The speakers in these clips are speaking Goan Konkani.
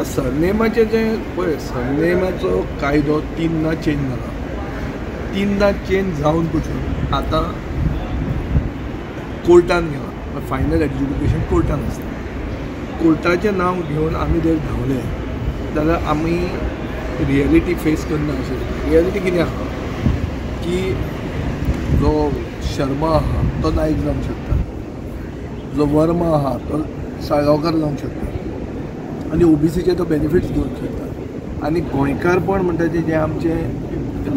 सरनेमाचें जें पळय, सरनेमाचो कायदो 3दा चेंज जाला. 3दा चेंज जावन पसून आतां कोर्टान गेला. फायनल एडज्युडिकेशन कोर्टान आसता. कोर्टाचें नांव घेवन आमी जर धांवले जाल्यार आमी रियलिटी फेस करना अशें. रियलिटी कितें आसा की जो शर्मा आसा तो नायक जावंक शकता, जो वर्मा आसा तो साळगांवकार जावंक शकता आनी ओबीसीचे तो बेनिफिट्स घेवंक शकता. आनी गोंयकारपण म्हणटा तें जें आमचें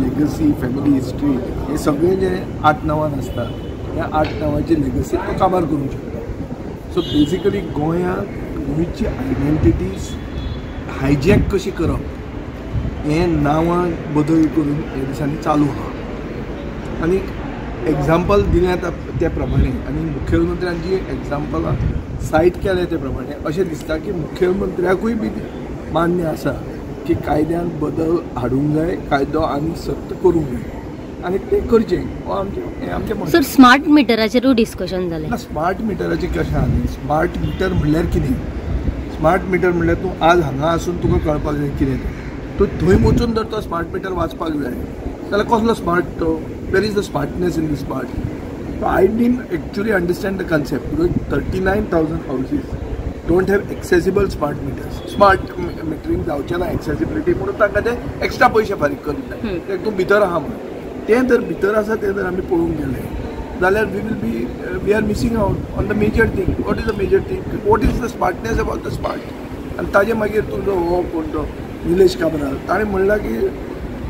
लेगसी, फॅमिली हिस्ट्री, हें सगळें जें 8 नांवान आसता, त्या 8 नांवाची लेगसी तो काबार करूंक शकता. सो बेजिकली गोंयांत गोंयची आयडेंटिटी हायजॅक कशी करप हें नांवां बदल करून हे दिसांनी चालू आसा. आनी एग्जाम्पल दिलें त्या प्रमाणे आनी मुखेलमंत्र्यान जी एग्जाम्पलां सायट केलें ते प्रमाणे अशें दिसता की मुखेलमंत्र्याकूय बी मान्य आसा की कायद्यान बदल हाडूंक जाय, कायदो आनी सक्त करूंक जाय आनी तें करचें. हो आमचें हें आमचें. सर, स्मार्ट मिटराचेरूय डिस्कशन जालें. ना, स्मार्ट मिटराचें कशें आहा न्ही, स्मार्ट मिटर म्हणल्यार कितें? स्मार्ट मिटर म्हणल्यार तूं आज हांगा आसून तुका कळपाक जाय कितें तें. तूं थंय वचून जर तो स्मार्ट मिटर वाचपाक जाय जाल्यार कसलो स्मार्ट तो? Where is the smartness in the smart? So I didn't actually understand the concept because 39,000 houses don't have accessible smart meters. Smart metering जावचें ना एक्सेसिबिलिटी म्हणून तांकां ते एक्स्ट्रा पयशे फारीक करूंक जाय. ते तूं भितर आहा म्हणून तें जर भितर आसा तें जर आमी पळोवंक गेले जाल्यार we will be we are missing out on the major thing. What is the major thing? What is the smartness about the smart? आनी ताजे मागीर तुजो हो कोण तो निलेश काब्राल ताणें म्हणलां की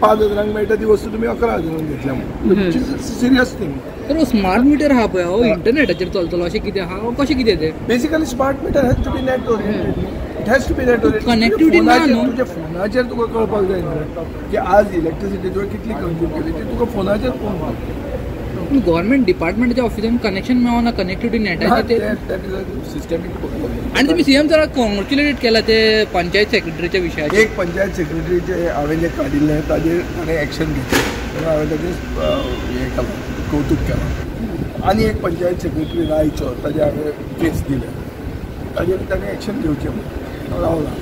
5 हजारांक मेळटा ती वस्तू तुमी 11 हजारांक घेतल्या म्हणून, which is serious thing. तर स्मार्ट मिटर आहा पळय, हो इंटरनेटाचेर चलतलो अशें कितें आहा, कशें कितें तें? Basically smart meter has to be net oriented. It has to be net oriented. Connectivity ना न्हू. तुज्या फोनाचेर तुका कळपाक जाय न्हू की आज इलेक्ट्रिसिटी तुवें कितली कंज्यूम केली ती तुका फोनाचेर पळोवंक मेळटा. पूण गव्हर्मेंट डिपार्टमेंटाच्या ऑफिसान कनेक्शन मेळना, कनेक्टिविटी नेटाची ते सिस्टमीक. आनी तुमी सीएम सराक कॉंग्रेच्युलेट केला ते पंचायत सेक्रेटरीच्या विशयाचेर. एक पंचायत सेक्रेटरीचे हांवें जें काडिल्लें ताजेर ताणें एक्शन घेतलें म्हणून हांवें ताजें हें केलां, कौतूक केलां. आनी एक पंचायत सेक्रेटरी रायचो ताजेर हांवें केस दिल्या, ताजेर ताणें एक्शन घेवचें म्हणून रावला.